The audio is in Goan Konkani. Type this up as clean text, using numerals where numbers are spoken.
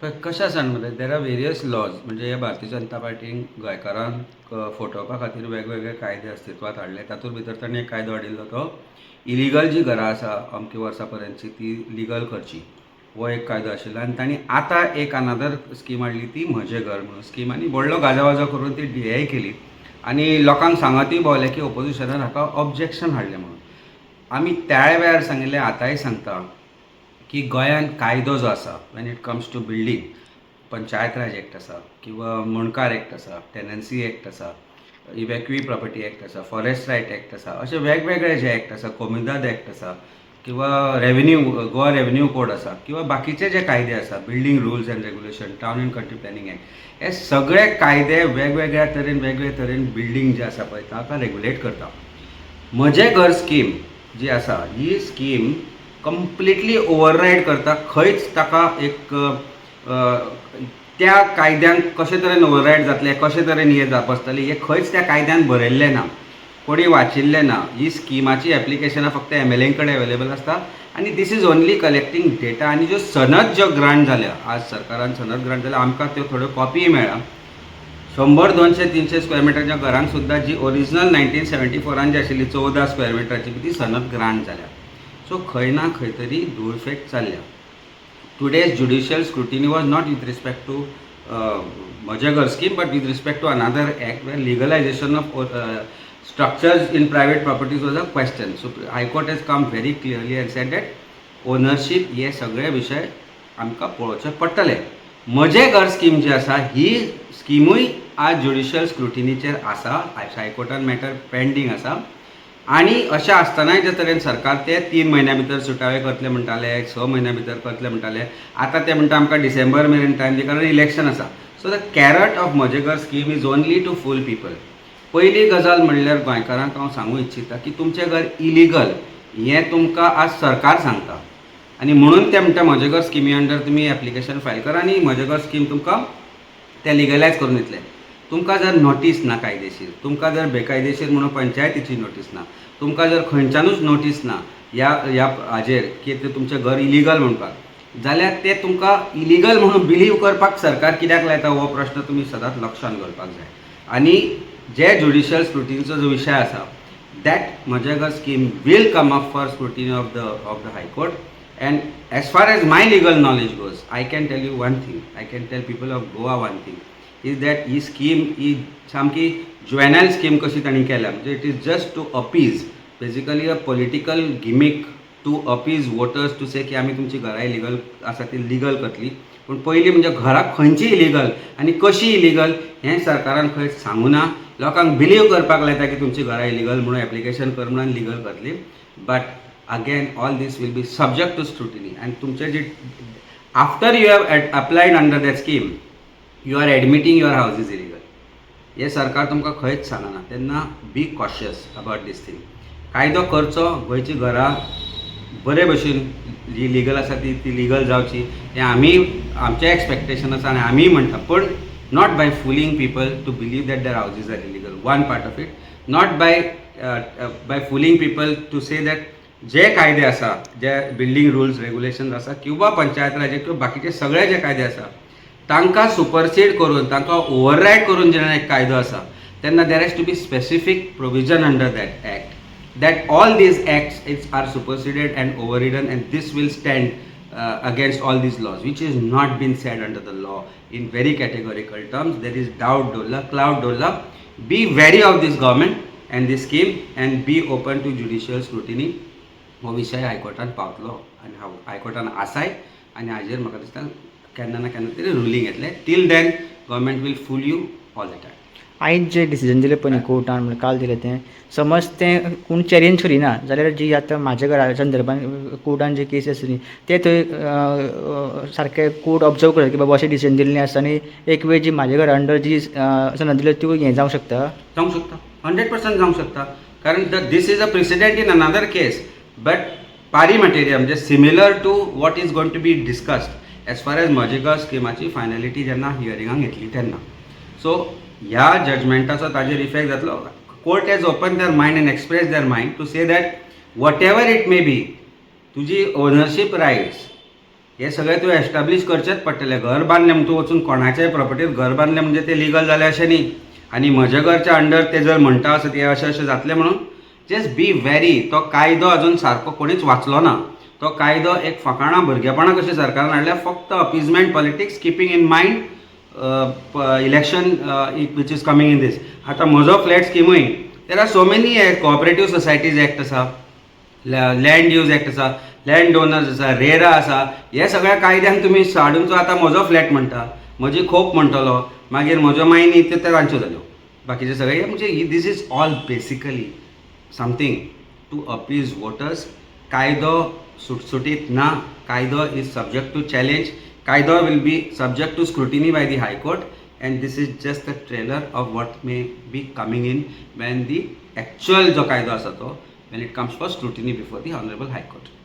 पळय कशें आसा मरे, there are various laws. म्हणजे हे भारतीय जनता पार्टीन गोंयकारांक फटोवपा खातीर वेगवेगळे कायदे अस्तित्वांत हाडले. तातूंत भितर तांणी एक कायदो हाडिल्लो तो इलिगल जी घरां आसा अमके वर्सां पर्यंतची ती लिगल करची, हो एक कायदो आशिल्लो. आनी तांणी आतां एक अनादर स्कीम हाडली ती म्हजें घर म्हणून स्कीम आनी व्हडलो गाजावाजो करून ती डिलेय केली आनी लोकांक सांगतूय भोवले की ओपोजिशनान हाका ऑब्जेक्शन हाडलें म्हणून. आमी त्याय वेळार सांगिल्लें, आतांय सांगता की गोंयांत कायदो जो आसा, when it comes to building, Panchayat Raj Act आसा किंवा मुणकार एक्ट आसा, टेनन्सी एक्ट आसा, इवॅक्युई प्रॉपर्टी एक्ट आसा, फॉरेस्ट रायट एक्ट आसा, अशे वेगवेगळे जे एक्ट आसा, कोमुनिदाद एक्ट आसा किंवा रेवेन्यू, गोवा रेवेन्यू कोड आसा किंवा बाकीचे जे कायदे आसा, Building Rules and Regulation, Town and Country Planning Act, हे सगळे कायदे वेगवेगळ्या तरेन वेगवेगळे तरेन बिल्डींग जे आसा पळय ताका रेगुलेट करता. म्हजें घर स्कीम जी आसा, ही स्कीम कंप्लिटली ओवररायड करता. खंयच ताका एक त्या कायद्यांक कशे तरेन ओवररायड जातलें, कशे तरेन हें बसतलें, हें खंयच त्या कायद्यान बरयल्लें ना, कोणी वाचिल्लें ना. ही स्किमाची एप्लिकेशनां फक्त एमएलए कडेन अवेलेबल आसता आनी this is only collecting data. आनी ज्यो सनद ज्यो ग्रांट जाल्या, आज सरकारान सनद ग्रांट जाल्या, आमकां त्यो थोड्यो कॉपीय मेळ्ळा. 100, 200, 300 स्क्वेअर मिटरच्या घरांक सुद्दां जी ओरिजिनल 1974 जी आशिल्ली 14 स्क्वेअर मिटराची ती सनद ग्रांट जाल्या. सो खंय ना खंय तरी धूळफेक चल्ल्या. Today's judicial scrutiny was not with respect to Mhaje Ghar scheme, but with respect to another act where legalization of structures in private properties was a question. So High Court has come very clearly and said that ownership हे सगळे विशय आमकां पळोवचे पडटले. म्हजें घर स्कीम जी आसा, ही स्किमूय आज ज्युडिशियल स्क्रुटिनीचेर आसा. हायकोर्टान मॅटर पेंडींग आसा. आनी अशें आसतनाय जे तरेन सरकार ते 3 म्हयन्या भितर सुटावे करतले म्हणटाले, 6 म्हयन्या भितर करतले म्हणटाले, आतां ते म्हणटा आमकां डिसेंबर मेरेन टायम दी, कारण इलेक्शन आसा. So the carrot of Mhaje Ghar scheme is only to fool people. पयली गजाल म्हणल्यार गोंयकारांक हांव सांगूं इच्छिता की तुमचें घर इलिगल हें तुमकां आज सरकार सांगता आनी म्हणून ते म्हणटा म्हजें घर स्किमी अंडर तुमी एप्लिकेशन फायल करा आनी म्हजें घर स्कीम तुमकां ते लिगलायज करून दितले. तुमकां जर नोटीस ना कायदेशीर, तुमकां जर बेकायदेशीर म्हणून पंचायतीची नोटीस ना, तुमकां जर खंयच्यानूच नोटीस ना ह्या हाजेर की ते तुमचें घर इलिगल म्हणपाक, जाल्यार ते तुमकां इलिगल म्हणून बिलीव करपाक सरकार कित्याक लायता, हो प्रश्न तुमी सदांच लक्षांत दवरपाक जाय. आनी जे ज्युडिशियल स्क्रुटिनीचो जो विशय आसा, that Mhaje Ghar scheme will come up for scrutiny of the High Court. And as far as my legal knowledge goes, I can tell you one thing, I can tell people of Goa one thing, is that he scheme ही सामकी जुवेनायल स्कीम कशी तांणी केल्या. म्हणजे it is just to appease, basically a political gimmick to appease voters, to say की आमी तुमची घरां इलिगल आसा ती लिगल करतली. पूण पयलीं म्हणजे घरां खंयची इलिगल आनी कशी इलिगल हें सरकारान खंय सांगूना. लोकांक बिलीव करपाक लायता की तुमची घरां इलिगल म्हणून एप्लिकेशन कर म्हणून लिगल करतली. But again, all this will be subject to scrutiny. आनी तुमचे जी after you have applied under that scheme, you are admitting your house is illegal, हें सरकार तुमकां खंयच सांगना. तेन्ना be cautious about this thing. कायदो करचो, गोंयची घरां बरे भशेन जी लिगल आसा ती लिगल जावची हें आमी आमचें एक्सपेक्टेशन आसा आनी आमीय म्हणटा, पूण not by fooling people to believe that their houses are illegal, one part of it, not by fooling people to say that जे कायदे आसा, जे बिल्डींग रुल्स रेगुलेशन आसा किंवा पंचायत राज किंवा बाकीचे सगळे जे कायदे आसा, तांकां सुपरसीड करून, तांकां ओवररायड करून जेन्ना एक कायदो आसा, तेन्ना there has to be specific provision under that act that all these acts are superseded and overridden and this will stand against all these laws, which is not been said under the law in very categorical terms. There is doubt Dola, cloud Dola. Be wary of this government and this scheme and be open to judicial scrutiny. हो विशय हायकोर्टान पावतलो आनी हांव हायकोर्टान आसाय आनी हाजेर म्हाका दिसता केन्ना ना केन्ना तरी रुलींग येतलें. Till then, government will fool you all the time. आयज जे डिसिजन दिलें पळय न्ही कोर्टान, म्हणल्यार काल दिलें तें, समज तें कोण चॅलेंज करिना जाल्यार जी आतां म्हाज्या घरा संदर्भान कोर्टान जे केसी आसा न्ही, ते थंय सारकें कोर्ट ऑब्जर्व करता की बाबा अशें डिसिजन दिल्लें आसा आनी एक वेळ जी म्हाज्या घरा अंडर जी सनद दिल्या त्यो हें जावंक शकता? जावंक शकता, 100% जावंक शकता, कारण this is a precedent in another case, but pari materia, म्हणजे similar to what is going to be discussed as far as म्हजे घर स्किमाची फायनलिटी जेन्ना हियरिंगाक घेतली तेन्ना. सो ह्या जजमेंटाचो ताजेर इफेक्ट जातलो. Court has open their mind and express their mind to say that whatever it may be, तुजी ओनरशीप रायट्स हे सगळें तुवें एस्टाब्लीश करचेंच पडटलें. घर बांदलें म्हण तूं वचून कोणाच्याय प्रॉपर्टीर घर बांदलें म्हणजे तें लिगल जालें अशें न्ही. आनी म्हज्या घरच्या अंडर ते जर म्हणटा आसत हें अशें अशें जातलें म्हणून, जस्ट बी वेरी. तो कायदो अजून सारको कोणीच वाचलो ना. तो कायदो एक फकाणां भुरगेपणां कशें सरकारान हाडल्या, फक्त appeasement politics, keeping in mind election which is coming in this. आतां म्हजो फ्लॅट स्किमूय, there are so many Cooperative Societies Act आसा, लँड यूज एक्ट आसा, लँड ओनर्स आसा, रेरा आसा. हे सगळ्या कायद्यान तुमी हाडून आतां म्हजो फ्लॅट म्हणटा, म्हजी खोप म्हणटलो, मागीर म्हज्यो मायनी त्यो तांच्यो जाल्यो, बाकीचे सगळे. म्हणजे this is all basically something to appease voters. कायदो सुटसुटीत ना. कायदो is subject to challenge. कायदो will be subject to scrutiny by the High Court, and this is just a trailer of what may be coming in when the actual जो कायदो आसा तो, when it comes for scrutiny before the Honourable High Court.